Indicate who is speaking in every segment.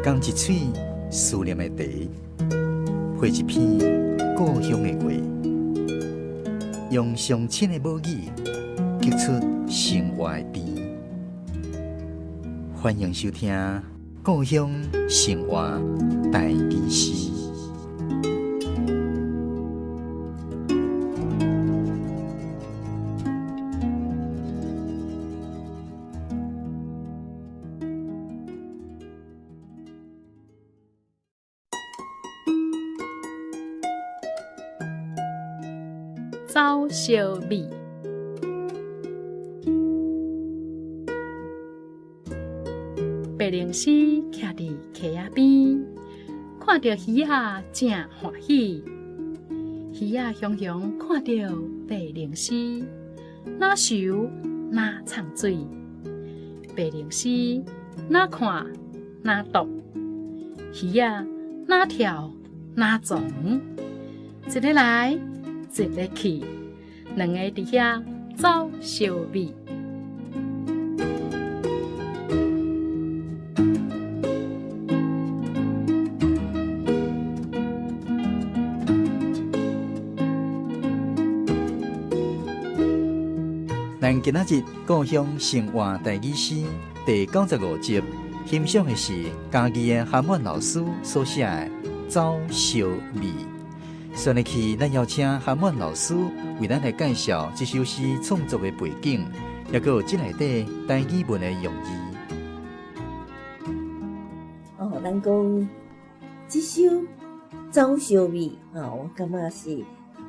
Speaker 1: 仝一喙思念的茶，配一篇故乡的话，用上亲的母语，激出生活的甜。欢迎收听《故乡生活台语诗》。
Speaker 2: 走烧米。白灵丝徛伫溪仔边，看著鱼仔正欢喜。鱼仔雄雄看著白灵丝，若泅若藏水。白灵丝若看若啄，鱼仔若跳若傱，一个来，一个去，两个伫遐走烧米。
Speaker 1: 咱今仔日故乡生活台语诗第95集，欣赏的是嘉义的韩满老师所写的《走烧米》。上一期咱邀请韩满老师为咱来介绍这首诗创作的背景，也阁有这内底台语文的用字。
Speaker 3: 哦，咱讲这首《走烧米》哦，我感觉是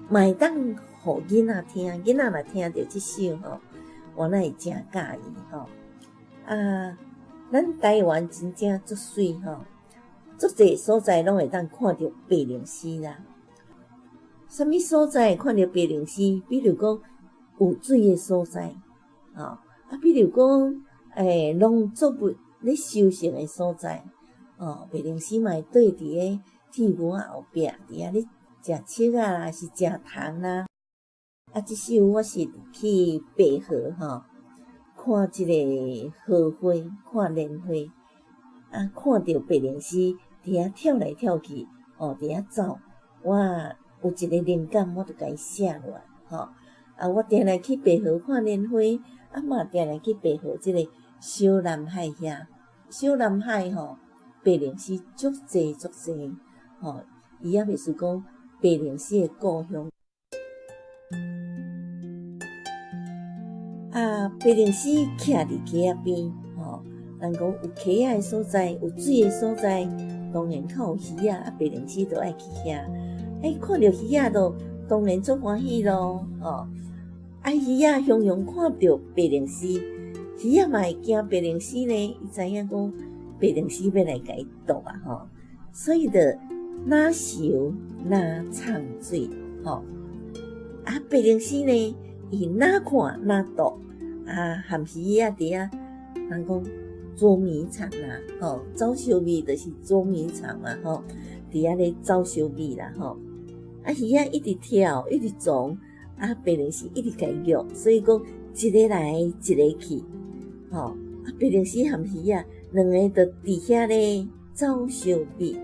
Speaker 3: 嘛会当予囡仔听，囡仔若听著这首吼，我乃会真佮意吼。啊，咱台湾真正足媠吼，足济所在攏会当看著白灵丝啦。啥物所在会看著白灵丝？比如讲有水的所在，吼啊，比如讲，农作物咧收成的所在，哦，白灵丝嘛会缀伫咧铁牛仔后壁，伫遐咧食粟仔啦，是食糖啦。啊，这首我是去白河吼，看这个荷花，看莲花，啊，看著白灵丝伫遐跳来跳去，哦，伫遐走，我有一个灵感，我就共伊写落来，吼。啊，我定定去白河看莲花，啊嘛定定去白河这个小南海遐，小南海吼，白灵丝足济足济，吼，伊也袂输讲白灵丝的故乡。啊，白灵丝徛伫溪仔边，吼，人讲有溪仔的所在，有水的所在，当然较有鱼仔，啊，白灵丝就爱去遐。欸，看著鱼仔就当然足欢喜咯，吼！啊，鱼仔雄雄看著白灵丝，鱼仔嘛会惊白灵丝呢，伊知影讲白灵丝欲来共伊啄啊，吼！所以就若泅若藏水，吼！啊，白灵丝呢，伊若看若啄，啊，含鱼仔伫遐，人讲捉迷藏啦，吼，走烧米就是捉迷藏嘛，吼，伫遐咧走烧米啦，吼。啊，鱼仔一直跳，一直撞，啊，白灵丝一直共伊约，所以讲一个来，一个去，吼，啊，白灵丝含鱼仔两个就伫遐咧走烧米。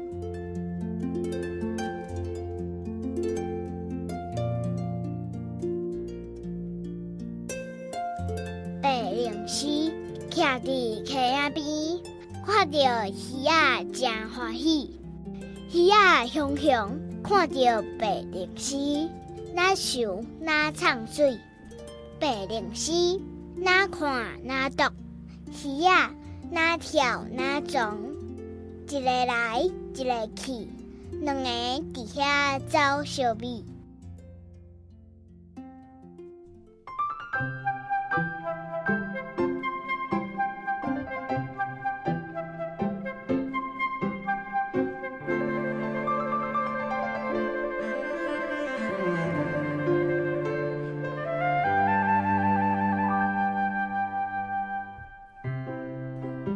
Speaker 4: 白灵丝徛伫溪仔边，看著鱼仔真欢喜，鱼仔雄雄看著白灵丝，若泅若藏水，白灵丝若看若啄，鱼仔若跳若撞，一个来一个去，两个伫遐走烧米。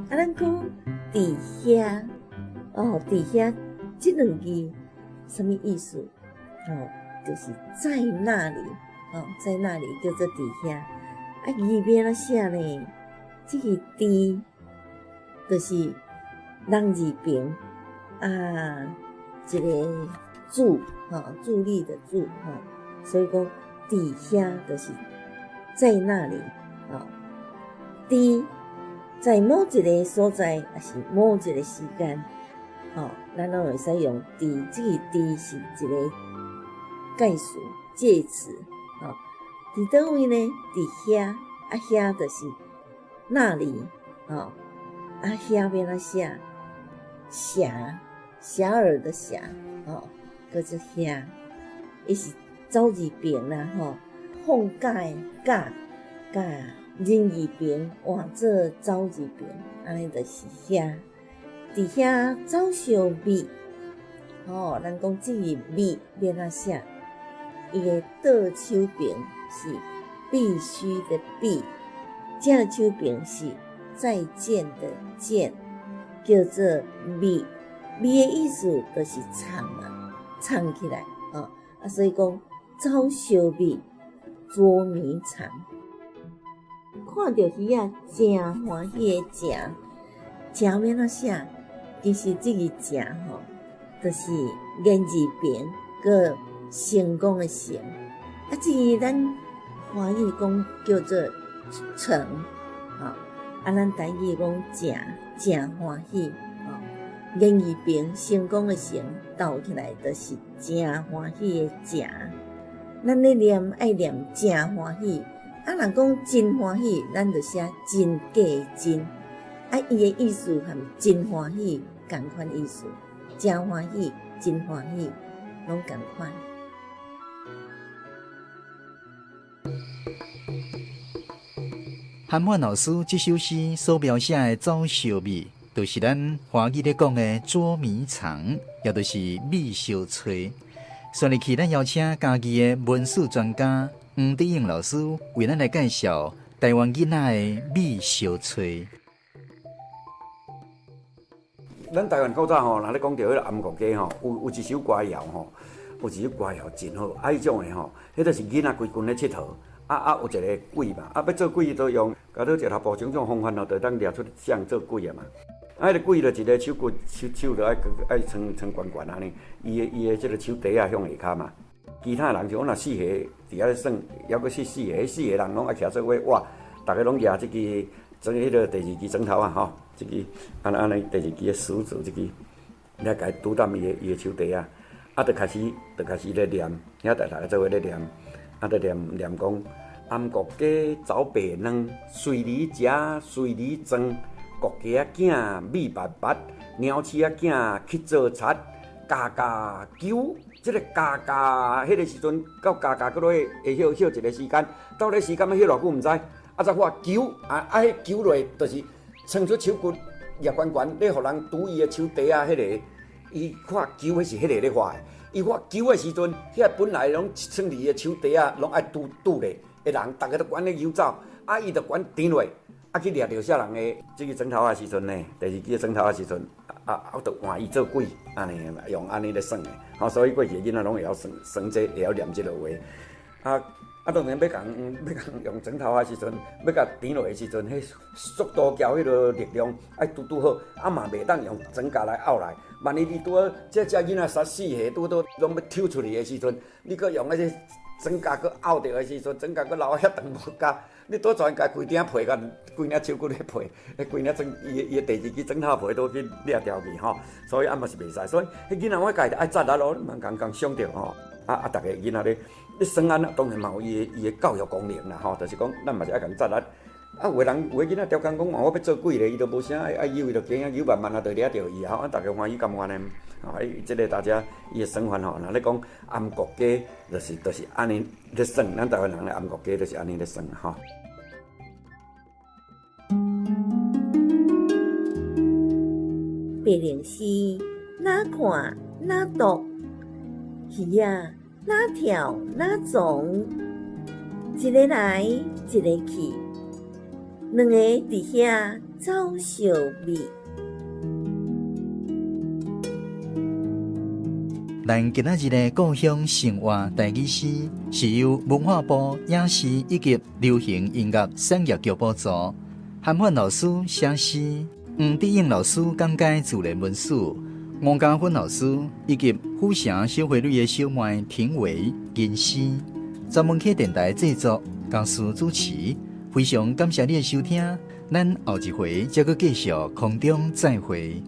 Speaker 3: 啊，咱讲伫遐，哦，伫遐这两字啥物意思？哦，就是在那里，哦，在那里叫做伫遐。啊，字欲按怎写呢？这个伫就是人字边啊，一个助吼，助力的助吼，所以讲佇遐就是在那裡吼，佇在某一个所在，抑是某一個時間，吼，咱攏會使用佇，這個佇是一個介詞、介詞，吼，佇佗位呢？佇遐，啊遐就是那裡，吼，啊遐欲按怎寫？狹，狹爾的狹，吼，叫做遐，伊是走字邊啦，吼，放假的假，佮人字邊換做走字邊，按呢就是遐。佇遐走相覕，吼，咱講這個覕欲按怎寫？伊的倒手邊是必須的必，正手邊是再見的見，叫做覕。覕的意思就是藏嘛，藏起來，吼，啊，所以講走相覕，捉迷藏。看著魚仔誠歡喜的誠，誠欲按怎寫？其實這個誠吼，就是言字邊閣成功的成。啊，這個咱華語講叫做成，吼，啊，咱台語講誠，誠歡喜，吼，言字邊成功的成，鬥起來就是誠歡喜的誠。咱咧念愛念誠歡喜，啊，若講真歡喜，咱就寫真假的真。啊，伊的意思和真歡喜仝款意思，誠歡喜、真歡喜，攏仝款。
Speaker 1: 韓滿老師這首詩所描寫的走相覕，就是咱華語咧講的捉迷藏，也就是覕相揣。紲入去，咱邀請嘉義的文史專家黃德勇老師為咱來介紹台灣囡仔的覕相揣。
Speaker 5: 咱台灣古早吼，若咧講著彼个暗國歌吼，有一首歌謠吼，有一首歌謠真好，啊，彼種的吼，彼就是囡仔規群咧𨑨迌，啊啊有一个鬼嘛，啊欲做鬼都用，共做一头部种种方法吼，就當掠出像做鬼啊嘛。啊，彼个鬼就一个手骨手手就愛愛撐撐懸懸按呢，伊的這个手底仔向下跤嘛。其他人像阮若四个佇遐咧耍，猶閣是四個，彼四個人攏愛徛做伙，哇，逐个攏舉這支。裝彼个第二支指頭啊，吼，這支按按呢，第二支的食指這支，來共伊拄踮伊的手底仔，啊，就開始就開始咧念，遐逐逐个做伙咧念，啊，就念念講，暗國雞走白卵，隨你食隨你裝，國雞仔囝覕捌捌，貓鼠仔囝去做賊，咬咬球，這个咬咬彼个時陣到咬咬閣落去會歇歇一个時間，到底時間欲歇偌久毋知。啊！才發球啊啊！彼球落就是撐出手骨，舉懸懸咧，予人拄伊的手底仔彼个，伊看球，彼是彼个咧發的。伊發球的時陣，遐本來攏撐佇伊的手底仔，攏愛拄拄咧的人，逐个都懸咧游走，啊，伊就懸転落，啊去掠著啥人的這个指頭的時陣呢？第二支指頭的時陣，啊啊，就換伊做鬼，按呢用按呢咧耍的。吼，所以過去的囡仔攏會曉耍耍這個，會曉念這个話。啊。啊，當然欲共欲共用指頭的時陣，欲共甜落的時陣，彼速度交彼个力量愛拄拄好，啊嘛袂當用指甲來拗來。萬一你拄好這隻囡仔殺四個，拄好攏欲抽出去的時陣，你閣用彼个指甲閣拗著的時陣，指甲閣留遐長無咬，你拄全共規領皮共規領手骨的皮，彼規領指伊伊的第二支指頭皮都去掠掉去吼，所以啊嘛是袂使。所以彼囡仔我家己愛扎力咯，你毋通共傷著吼。啊啊！逐个囡仔咧，咧耍按呢，當然嘛有伊的伊的教育功能啦吼，就是講咱嘛是愛共扎力。啊，有的人有的囡仔刁工講，我欲做鬼咧，伊都無啥愛愛游，伊就驚啊游慢慢啊，就掠著伊啊。吼，逐个歡喜甘願的，吼，伊這个大家伊的耍法吼，若咧講暗國雞，就是按呢咧耍，咱台灣人的暗國雞就是按呢咧耍吼。
Speaker 3: 白靈詩，哪看哪讀。魚仔哪跳哪傱，一个來一个去，兩个佇遐走相覕。
Speaker 1: 咱今仔日的故鄉生活台語詩，是由文化部影視以及流行音樂產業局補助，韓煥老師寫詩，黃德英老師講解自然文史，吳家芬老師以及虎城小花女的小妹婷維吟詩。專門客電台製作，江思主持，非常感謝你的收聽，咱後一回再閣繼續空中再會。